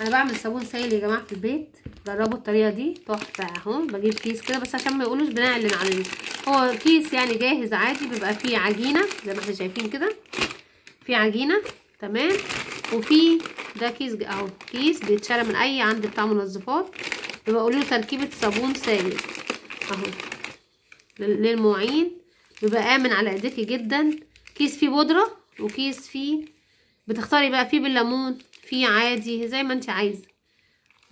انا بعمل صابون سايل يا جماعة في البيت، جربوا الطريقة دي تحفة. اهو بجيب كيس كده بس عشان ما يقولوش بنعلن عليه، هو كيس يعني جاهز عادي، بيبقى فيه عجينه زي ما احنا شايفين كده، فيه عجينه تمام. وفي ده كيس اهو، كيس بيتشرى من اي عند بتاع منظفات، بيبقى قولوا له تركيبه صابون سايل اهو للمواعين، بيبقى امن على ايديكي جدا. كيس فيه بودره وكيس فيه بتختاري بقى، فيه بالليمون، فيه عادي زي ما انت عايزه.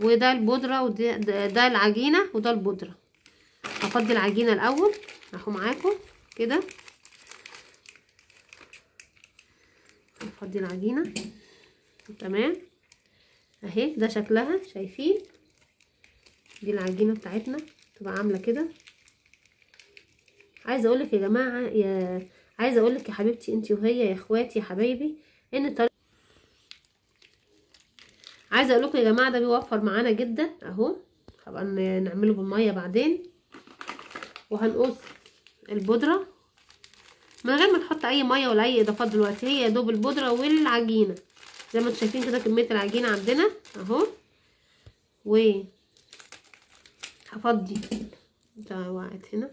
وده البودره وده ده العجينة وده البودره. هفضي العجينة الاول اهو معاكم كده، هفضي العجينة تمام اهي، ده شكلها شايفين. دي العجينة بتاعتنا تبقى عامله كده. عايزه اقولك يا جماعة، يا عايزه اقولك يا حبيبتي انتي وهي، يا اخواتي يا حبايبي، ان الطريقة عايزه اقول لكم يا جماعة ده بيوفر معانا جدا اهو. هبقى نعمله بالمية بعدين. وهنقص البودره من غير ما نحط اي مية ولا اي اضافات دلوقتي، هي يا دوب البودره والعجينه زي ما انتم شايفين كده. كمية العجينة عندنا اهو. و هفضي ده وقعت هنا،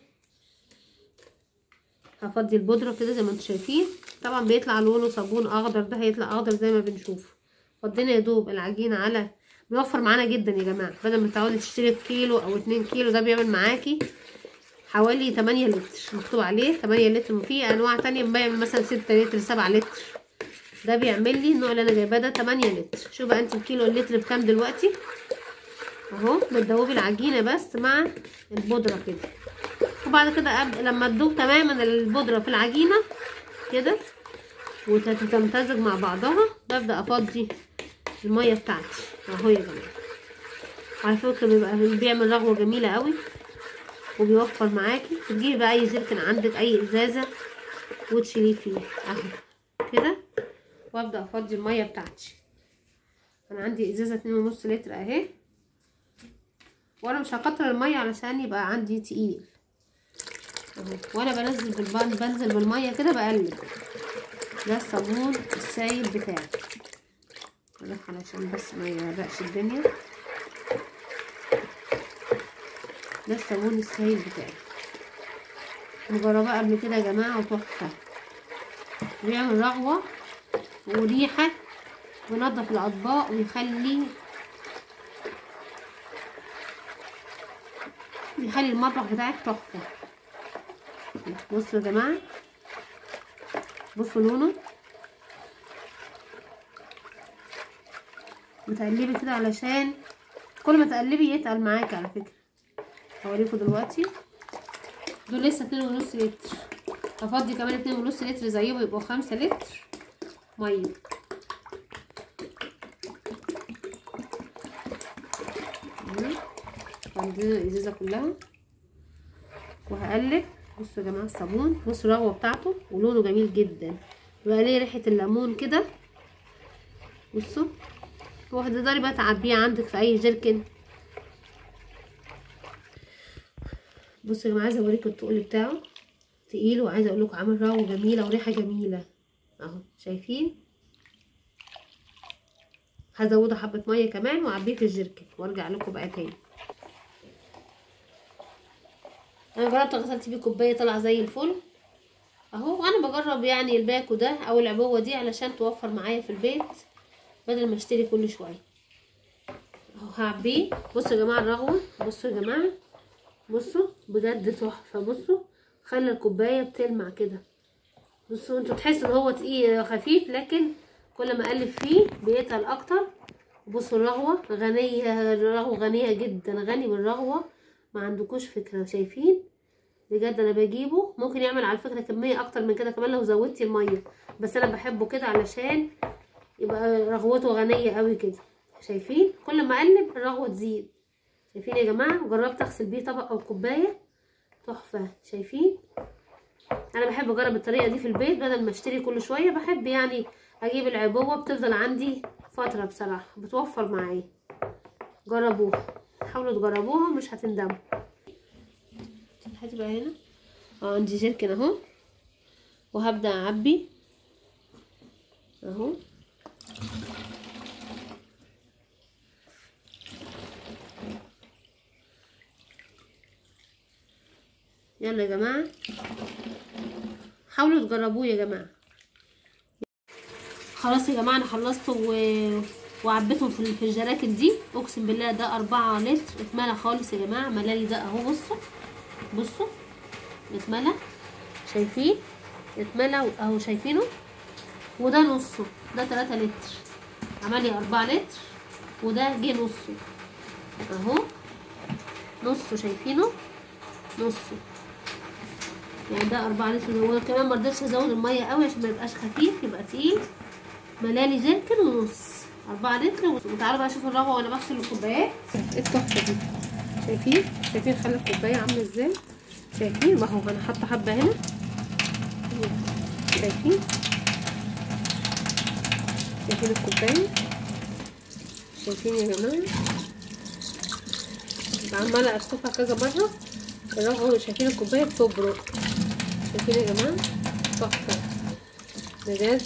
هفضي البودره كده زي ما انتم شايفين. طبعا بيطلع لونه صابون اخضر، ده هيطلع اخضر زي ما بنشوف. فضينا يا دوب العجينة على، بيوفر معانا جدا يا جماعة، بدل ما تقعدي تشتري كيلو او 2 كيلو، ده بيعمل معاكي حوالي 8 لتر، مكتوب عليه 8 لتر. في انواع تانية بيعمل مثلا 6 لتر 7 لتر، ده بيعمل لي النوع اللي انا جايباه ده 8 لتر. شوف بقى انت الكيلو اللتر بكام دلوقتي اهو. بتدوبي العجينة بس مع البودره كده، وبعد كده لما تدوب تماما البودره في العجينة كده وتتمتزج مع بعضها، ببدا افضي المية بتاعتي اهو يا جماعة. على فكرة بيبقى بيعمل رغوه جميلة قوي وبيوفر معاكي. تجيبي بقى اي جيركن عندك، اي ازازة، وتشيليه فيه اهو كده. وابدا افضي المية بتاعتي. انا عندي ازازة 2.5 لتر اهي، وانا مش هكتر المية علشان يبقى عندي تقيل اهو. وانا بنزل بنزل بالمية كده بقلب. ده الصابون السايل بتاعي علشان بس ما يغرقش الدنيا. ده الصابون السايل بتاعي، مجرباه قبل كده يا جماعة وتحفه، بيعمل رغوه وريحه، وينضف الاطباق ويخلي المطبخ بتاعك تحفة. بصوا يا جماعة، بصوا لونه، بتقلبي كده علشان كل ما تقلبي يتقل معاكي. على فكرة هوريكم دلوقتي، دول لسه 2.5 لتر، هفضي كمان 2.5 لتر زيهم يبقوا 5 لتر مية. عندنا الازازه كلها وهقلب. بصوا يا جماعة الصابون، بصوا الرغوه بتاعته ولونه جميل جدا، بيبقى ليه ريحه الليمون كده. بصوا، وهتقدري بقى تعبيه عندك في اي جيركن. بصوا يا جماعة، عايزه اوريكم التقل بتاعه تقيل، وعايزه اقول لكم عامل رغوه جميلة وريحه جميلة اهو شايفين. هزوده حبه مية كمان واعبيه في الجيركن وارجع لكم بقى تاني. انا جربت غسلت بيه كوباية طلع زي الفل اهو. وانا بجرب يعني الباكو ده او العبوه دي علشان توفر معايا في البيت بدل ما اشتري كل شوية اهو. هعبيه. بصوا يا جماعة الرغوه، بصوا يا جماعة، بصوا بجد تحفة. بصوا خلى الكوباية بتلمع كده. بصوا انتوا تحسوا ان هو تقيل خفيف، لكن كل ما اقلب فيه بيتقل اكتر. بصوا الرغوه غنية، الرغوه غنية جدا، غني بالرغوه ما عندكوش فكرة. شايفين بجد انا بجيبه، ممكن يعمل على فكرة كمية اكتر من كده كمان لو زودتي المية، بس انا بحبه كده علشان يبقى رغوته غنية قوي كده. شايفين كل ما اقلب الرغوه تزيد. شايفين يا جماعة؟ وجربت اغسل بيه طبق او كوباية تحفة. شايفين؟ انا بحب اجرب الطريقة دي في البيت بدل ما اشتري كل شوية. بحب يعني اجيب العبوه بتفضل عندي فترة، بصراحة بتوفر معايا. جربوها، حاولوا تجربوها مش هتندموا. هتبقى هنا عندي جيركن اهو، وهبدا اعبي اهو. يلا يا جماعة حاولوا تجربوه يا جماعة. خلاص يا جماعة انا خلصت وعبيتهم في الجراكن دي. اقسم بالله ده 4 لتر اتملى خالص يا جماعة، ملالي ده اهو. بصوا بصوا اتملى، شايفين اتملى اهو، شايفينه. وده نصه، ده 3 لتر، عمل لي 4 لتر، وده جه نصه اهو، نصه شايفينه نصه، يعني ده 4 لتر. وكمان مرضتش ازود المية قوي عشان ما يبقاش خفيف، يبقى تقيل. ملالي جركن ونص، 4 لتر. وتعالوا بقى شوفوا الرغوه وانا بغسل الكوبايات. ايه التحفة دي؟ شايفين شايفين خلي الكوباية عامله ازاي؟ شايفين اهو، انا حاطه حبه هنا، شايفين شايفين الكوباية، شايفين يا جماعة؟ عماله اشطفها كذا مرة الرغوه. شايفين الكوباية بتبرق، شايفين يا جماعة؟ تحفة بجد،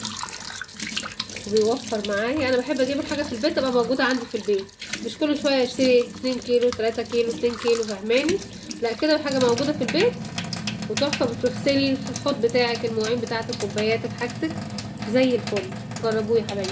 وبيوفر معايا. انا بحب اجيب الحاجة في البيت تبقى موجودة عندي في البيت، مش كل شوية اشتري 2 كيلو 3 كيلو 2 كيلو، فاهماني؟ لا كده الحاجة موجودة في البيت وتحفه. بتغسلي الحوض بتاعك، المواعين بتاعتك، كوباياتك، حاجتك زي الفل. جربوه يا حبايبي.